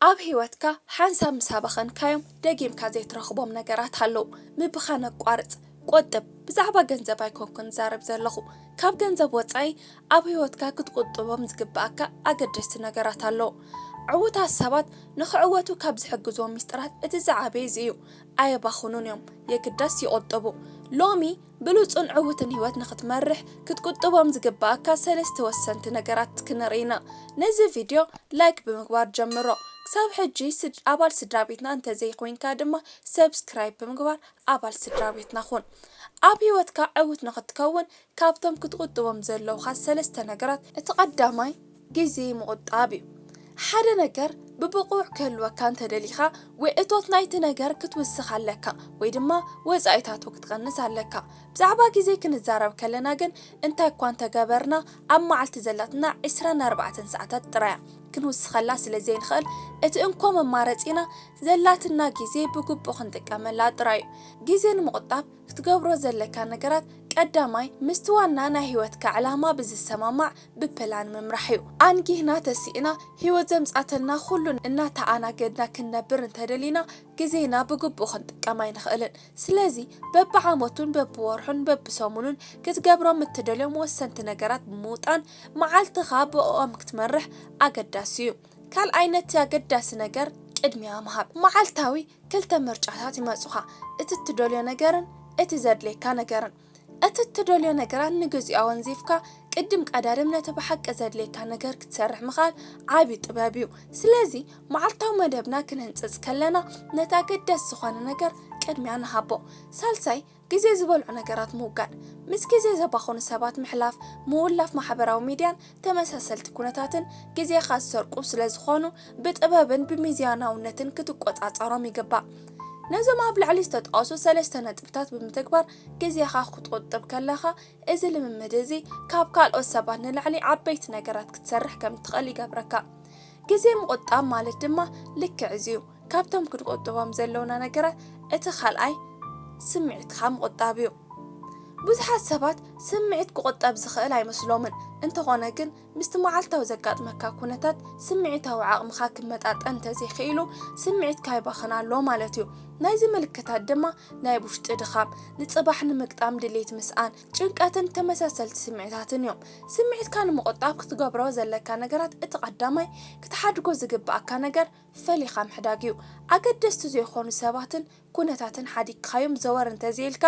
ኣብ ህይወትካ ሓንሳብ ምስ ኣባኸንካዮም ደጊምካ ዘይትረኽቦም ነገራት ኣለዉ። ምብኻን ኣቋርጽ፣ ቆጥብ። ብዛዕባ ገንዘብ ኣይኮንኩን ዝዛረብ ዘለኹ። ካብ ገንዘብ ወጻኢ ኣብ ህይወትካ ክትቁጥቦም ዝግብኣካ ኣገደስቲ ነገራት ኣለዉ። ዕዉታት ሰባት ንኽዕወቱ ካብ ዝሕግዝዎም ሚስጥራት እቲ ዝዓበየ እዚ እዩ። ኣየባኽኑን እዮም፣ የግዳስ ይቑጥቡ። ሎሚ ብሉጽን ዕዉትን ህይወት ንኽትመርሕ ክትቁጥቦም ዝግብኣካ ሰለስተ ወሰንቲ ነገራት ክንርኢ ኢና። ነዚ ቪድዮ ላይክ ብምግባር ጀምሮ። ክሳብ ሕጂ ስድ-፣ ኣባል ስድራ ቤትና እንተዘይኮይንካ ድማ ሰብስክራይብ ብምግባር ኣባል ስድራ ቤትና ኩን። ኣብ ህይወትካ ዕዉት ንኽትከውን ካብቶም ክትቁጥቦም ዘለውኻ ሰለስተ ነገራት እቲ ቀዳማይ ግዜ ምቑጣብ እዩ። ሓደ ነገር ብብቑዕ ክህልወካ እንተደሊኻ ወይ እቶት ናይቲ ነገር ክትውስኽ ኣለካ ወይ ድማ ወጻኢታቱ ክትቐንስ ኣለካ። ብዛዕባ ግዜ ክንዛረብ ከለና ግን እንታይ እኳ እንተገበርና ኣብ መዓልቲ ዘላትና ዕስራን ኣርባዕተን ሰዓታት ጥራያ ክንውስኸላ ስለ ዘይንኽእል እቲ እንኮ መማረጺና ዘላትና ግዜ ብግቡእ ክንጥቀመላ ጥራይ እዩ። ግዜ ንምቑጣብ ክትገብሮ ዘለካ ነገራት ቀዳማይ ምስቲ ዋና ናይ ህይወትካ ዕላማ ብዝሰማማዕ ብፕላን ምምራሕ እዩ። ኣንጊህና ተሲእና ህይወት ዘምጻተልና ኩሉ እናተኣናገድና ክንነብር እንተደሊና ግዜና ብግቡእ ክንጥቀም ኣይንኽእልን። ስለዚ በብዓመቱን በብወርሑን በብሰሙኑን ክትገብሮም እትደልዮም ወሰንቲ ነገራት ብምውጣን መዓልትኻ ብእኦም ክትመርሕ ኣገዳሲ እዩ። ካልኣይ ነቲ ኣገዳሲ ነገር ቅድሚያ ምሃብ። መዓልታዊ ክልተ ምርጫታት ይመጹኻ፣ እቲ እትደልዮ ነገርን እቲ ዘድልየካ ነገርን። እቲ እትደልዮ ነገራት ንግዚኡ ኣወንዚፍካ ቅድም ቀዳድም ነቲ ብሓቂ ዘድልየካ ነገር ክትሰርሕ ምኽኣል ዓቢ ጥበብ እዩ። ስለዚ መዓልታዊ መደብና ክንህንጽጽ ከለና ነቲ ኣገዳሲ ዝኾነ ነገር ቅድሚያ ንሃቦ። ሳልሳይ ግዜ ዝበልዑ ነገራት ምውጋድ። ምስ ግዜ ዘባኽኑ ሰባት ምሕላፍ፣ ምውላፍ ማሕበራዊ ሚድያን ተመሳሰልቲ ኩነታትን ግዜኻ ዝሰርቁ ስለ ዝኾኑ ብጥበብን ብሚዛናውነትን ክትቆጻጸሮም ይግባእ። ነዞም ኣብ ላዕሊ ዝተጠቐሱ ሰለስተ ነጥብታት ብምትግባር ግዜኻ ክትቁጥብ ከለኻ እዚ ልምምድ እዚ ካብ ካልኦት ሰባት ንላዕሊ ዓበይቲ ነገራት ክትሰርሕ ከም ትኽእል ይገብረካ። ግዜ ምቑጣብ ማለት ድማ ልክዕ እዚ እዩ። ካብቶም ክንቁጥቦም ዘለውና ነገራት እቲ ካልኣይ ስምዒትካ ምቑጣብ እዩ። ብዙሓት ሰባት ስምዒት ክቑጠብ ዝኽእል ኣይመስሎምን። እንተኾነ ግን ምስቲ መዓልታዊ ዘጋጥመካ ኩነታት ስምዒታዊ ዓቕምኻ ክመጣጠን እንተዘይኽኢሉ ስምዒትካ ይባኽን ኣሎ ማለት እዩ። ናይዚ ምልክታት ድማ ናይ ውሽጢ ድኻም፣ ንጽባሕ ንምግጣም ድሌት ምስኣን፣ ጭንቀትን ተመሳሰልቲ ስምዒታትን እዮም። ስምዒትካ ንምቑጣብ ክትገብሮ ዘለካ ነገራት እቲ ቀዳማይ ክትሓድጎ ዝግብኣካ ነገር ፈሊኻ ምሕዳግ እዩ። ኣገደስቲ ዘይኾኑ ሰባትን ኩነታትን ሓዲግካዮም ዘወር እንተዘይልካ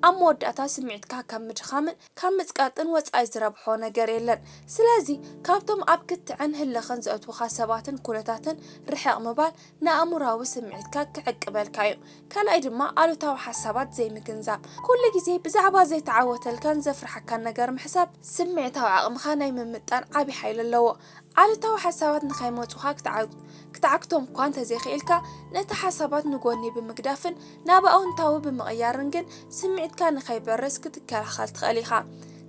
ኣብ መወዳእታ ስምዒትካ ካብ ምድኻምን ካብ ምጽቃጥን ወጻኢ ዝረብሖ ነገር የለን። ስለዚ ካብቶም ኣብ ክትዕን ህልኽን ዘእትውኻ ሰባትን ኩነታትን ርሕቕ ምባል ንኣእምሮኣዊ ስምዒትካ ክዕቅበልካ እዩ። ካልኣይ ድማ ኣሉታዊ ሓሳባት ዘይምግንዛብ። ኩሉ ግዜ ብዛዕባ ዘይተዓወተልካን ዘፍርሓካን ነገር ምሕሳብ ስምዒታዊ ዓቕምኻ ናይ ምምጣን ዓቢ ሓይሊ ኣለዎ። ኣሉታዊ ሓሳባት ንኸይመጹኻ ክትዓ-፣ ክትዓግቶም እኳ እንተዘይኽኢልካ ነቲ ሓሳባት ንጎኒ ብምግዳፍን ናብ ኣወንታዊ ብምቕያርን ግን ስምዒትካ ንኸይበርስ ክትከላኸል ትኽእል ኢኻ።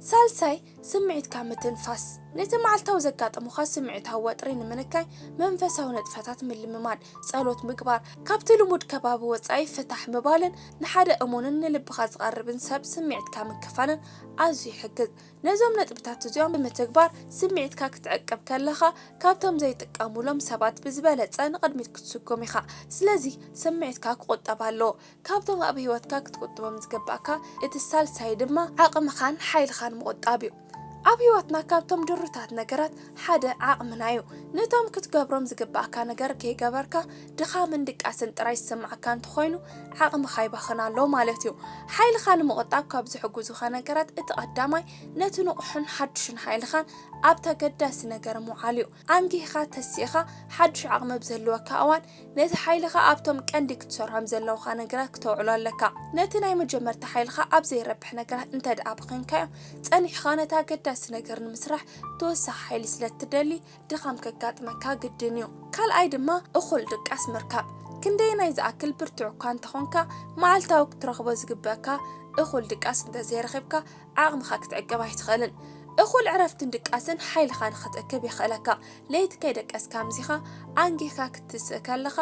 ሳልሳይ ስምዒትካ ምትንፋስ። ነቲ መዓልታዊ ዘጋጥሙኻ ስምዒታዊ ወጥሪ ንምንካይ መንፈሳዊ ንጥፈታት ምልምማድ፣ ጸሎት ምግባር፣ ካብቲ ልሙድ ከባቢ ወጻኢ ፍታሕ ምባልን ንሓደ እሙንን ንልብኻ ዝቐርብን ሰብ ስምዒትካ ምክፋልን ኣዝዩ ይሕግዝ። ነዞም ነጥብታት እዚኦም ብምትግባር ስምዒትካ ክትዕቅብ ከለኻ ካብቶም ዘይጥቀሙሎም ሰባት ብዝበለጸ ንቕድሚት ክትስጉም ኢኻ። ስለዚ ስምዒትካ ክቑጠብ ኣለዎ። ካብቶም ኣብ ህይወትካ ክትቁጥቦም ዝግባእካ እቲ ሳልሳይ ድማ ዓቕምኻን ሓይልኻን ምቑጣብ እዩ። ኣብ ህይወትና ካብቶም ድሩታት ነገራት ሓደ ዓቕምና እዩ። ነቶም ክትገብሮም ዝግባእካ ነገር ከይገበርካ ድኻምን ድቃስን ጥራይ ዝስምዓካ እንተኾይኑ ዓቕምኻ ይባኽን ኣሎ ማለት እዩ። ሓይልኻ ንምቑጣብ ካብ ዝሕግዙኻ ነገራት እቲ ቀዳማይ ነቲ ንቑሕን ሓድሽን ሓይልኻን ኣብቲ ኣገዳሲ ነገር ምውዓል እዩ። ኣንጊህኻ ተሲእኻ ሓድሽ ዓቕሚ ብዝህልወካ እዋን ነቲ ሓይልኻ ኣብቶም ቀንዲ ክትሰርሖም ዘለውኻ ነገራት ክተውዕሎ ኣለካ። ነቲ ናይ መጀመርታ ሓይልኻ ኣብ ዘይረብሕ ነገራት እንተ ደኣ ኣባኺንካዮ፣ ጸኒሕኻ ነቲ ኣገዳሲ ነገር ንምስራሕ ተወሳኺ ሓይሊ ስለ እትደሊ፣ ድኻም ከጋጥመካ ግድን እዩ። ካልኣይ ድማ እኹል ድቃስ ምርካብ። ክንደየናይ ዝኣክል ብርቱዕ እኳ እንተኾንካ፣ መዓልታዊ ክትረኽቦ ዝግበእካ እኹል ድቃስ እንተዘይረኺብካ፣ ዓቕምኻ ክትዕቅብ ኣይትኽእልን። እኹል ዕረፍትን ድቃስን ሓይልኻ ንኽትእክብ የኽእለካ። ለይቲ ከይደቀስካ ኣምዚኻ ኣንጊህካ ክትስእ ከለኻ፣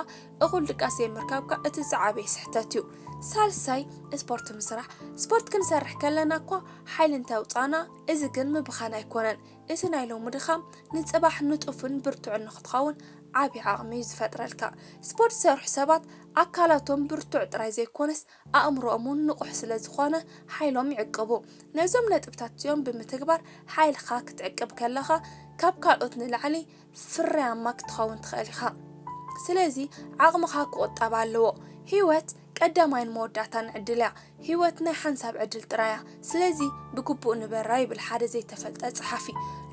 እኹል ድቃስ ዘይምርካብካ እቲ ዝዓበየ ስሕተት እዩ። ሳልሳይ፣ ስፖርት ምስራሕ። ስፖርት ክንሰርሕ ከለና እኳ ሓይሊ እንተውጻእና፣ እዚ ግን ምብኻን ኣይኮነን። እቲ ናይ ሎሚ ድኻም ንጽባሕ ንጡፍን ብርቱዕን ንኽትኸውን ዓቢ ዓቕሚ እዩ ዝፈጥረልካ። ስፖርት ዝሰርሑ ሰባት ኣካላቶም ብርቱዕ ጥራይ ዘይኮነስ ኣእምሮኦም እውን ንቑሕ ስለ ዝኾነ ሓይሎም ይዕቅቡ። ነዞም ነጥብታት እዚኦም ብምትግባር ሓይልኻ ክትዕቅብ ከለኻ ካብ ካልኦት ንላዕሊ ፍርያማ ክትኸውን ትኽእል ኢኻ። ስለዚ ዓቕምኻ ክቑጠብ ኣለዎ። ህይወት ቀዳማይን መወዳእታን ዕድል እያ። ህይወት ናይ ሓንሳብ ዕድል ጥራይ እያ። ስለዚ ብግቡእ ንበራ ይብል ሓደ ዘይተፈልጠ ጸሓፊ።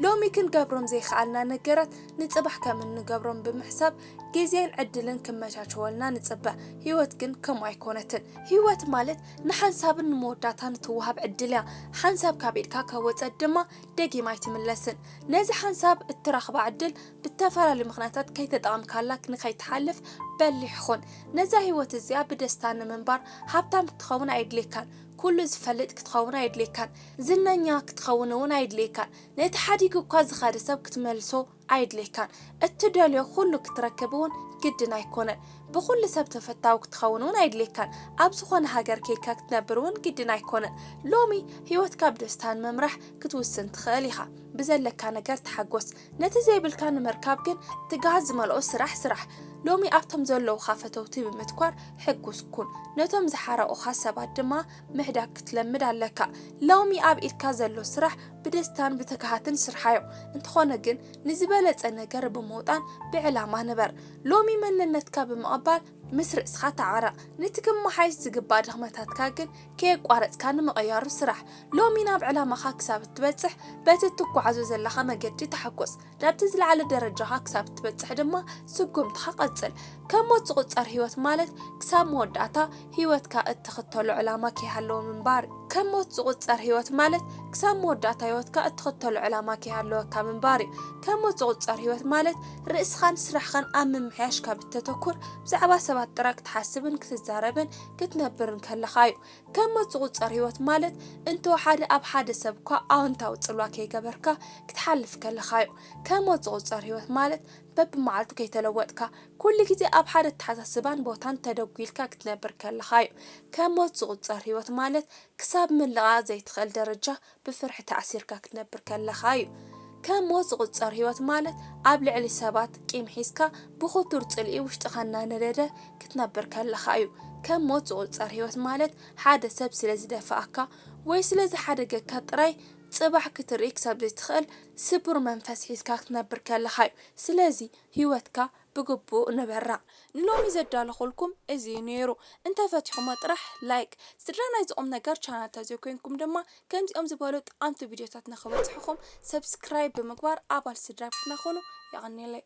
ሎሚ ክንገብሮም ዘይከኣልና ነገራት ንጽባሕ ከም እንገብሮም ብምሕሳብ ግዜን ዕድልን ክመቻቸወልና ንጽበ። ህይወት ግን ከምኡ ኣይኮነትን። ህይወት ማለት ንሓንሳብን ንመወዳእታን እትወሃብ ዕድል እያ። ሓንሳብ ካብ ኢድካ ከወጸት ድማ ደጊም ኣይትምለስን። ነዚ ሓንሳብ እትረኽባ ዕድል ብተፈላለዩ ምኽንያታት ከይተጠቐምካላ ንኸይትሓልፍ በሊሕ ኹን። ነዛ ህይወት እዚኣ ብደስታ ንምንባር ሃብታም ክትኸውን ኣየድልየካን። ኩሉ ዝፈልጥ ክትኸውን ኣየድልየካን። ዝነኛ ክትኸውን እውን ኣየድልየካን። ነቲ ሓዲጉ እኳ ዝኸደ ሰብ ክትመልሶ ኣይድልየካን። እትደልዮ ኩሉ ክትረክብ እውን ግድን ኣይኮነን። ብኹሉ ሰብ ተፈታዊ ክትኸውን እውን ኣይድልየካን። ኣብ ዝኾነ ሃገር ከይድካ ክትነብር እውን ግድን ኣይኮነን። ሎሚ ህይወትካ ብደስታ ንምምራሕ ክትውስን ትኽእል ኢኻ። ብዘለካ ነገር ተሓጎስ። ነቲ ዘይብልካ ንምርካብ ግን ትግሃት ዝመልኦ ስራሕ ስራሕ። ሎሚ ኣብቶም ዘለውኻ ፈተውቲ ብምትኳር ሕጉስ ኩን። ነቶም ዝሓረቑኻ ሰባት ድማ ምሕዳግ ክትለምድ ኣለካ። ሎሚ ኣብ ኢድካ ዘሎ ስራሕ ብደስታን ብትግሃትን ስርሓዮ። እንተኾነ ግን ንዝበለጸ ነገር ብምውጣን ብዕላማ ንበር። ሎሚ መንነትካ ብምቕባል ምስ ርእስኻ ተዓረቕ። ነቲ ክመሓየሽ ዝግባእ ድኽመታትካ ግን ከየቋረጽካ ንምቕያሩ ስራሕ። ሎሚ ናብ ዕላማኻ ክሳብ እትበጽሕ በቲ እትጓዓዞ ዘለኻ መገዲ ተሓጎስ። ናብቲ ዝለዓለ ደረጃኻ ክሳብ እትበጽሕ ድማ ስጉምትኻ ቀጽል። ከም ሞት ዝቑጸር ህይወት ማለት ክሳብ መወዳእታ ህይወትካ እትኽተሎ ዕላማ ከይሃለወ ምንባር። ከም ሞት ዝቑጸር ህይወት ማለት ክሳብ መወዳእታ ህይወትካ እትኽተሎ ዕላማ ከይሃለወካ ምንባር እዩ። ከም ሞት ዝቑጸር ህይወት ማለት ርእስኻን ስራሕኻን ኣብ ምምሕያሽ ካብ እተተኩር ብዛዕባ ሰባት ጥራይ ክትሓስብን ክትዛረብን ክትነብርን ከለኻ እዩ። ከም ሞት ዝቑጸር ህይወት ማለት እንተወሓደ ኣብ ሓደ ሰብ እኳ ኣወንታዊ ጽልዋ ከይገበርካ ክትሓልፍ ከለኻ እዩ። ከም ሞት ዝቑጸር ህይወት ማለት በብመዓልቱ ከይተለወጥካ ኩሉ ግዜ ኣብ ሓደ ኣተሓሳስባን ቦታን ተደጒልካ ክትነብር ከለኻ እዩ። ከም ሞት ዝቑጸር ህይወት ማለት ክሳብ ምልቓቕ ዘይትኽእል ደረጃ ብፍርሒ ተኣሲርካ ክትነብር ከለኻ እዩ። ከም ሞት ዝቑጸር ህይወት ማለት ኣብ ልዕሊ ሰባት ቂም ሒዝካ ብኽቱር ጽልኢ ውሽጥኻ እናነደደ ክትነብር ከለኻ እዩ። ከም ሞት ዝቑጸር ህይወት ማለት ሓደ ሰብ ስለ ዝደፍኣካ ወይ ስለ ዝሓደገካ ጥራይ ጽባሕ ክትርኢ ክሳብ ዘይትኽእል ስቡር መንፈስ ሒዝካ ክትነብር ከለኻ እዩ። ስለዚ ህይወትካ ብግቡእ ንበራ። ንሎሚ ዘዳለኹልኩም እዚ እዩ ነይሩ። እንተፈቲኹሞ ጥራሕ ላይክ፣ ስድራ ናይዚ ቁም ነገር ቻናል ተዘይኮይንኩም ድማ ከምዚኦም ዝበሉ ጠቓምቲ ቪድዮታት ንኽበጽሕኹም ሰብስክራይብ ብምግባር ኣባል ስድራ ቤትና ኩኑ። የቐንየለይ።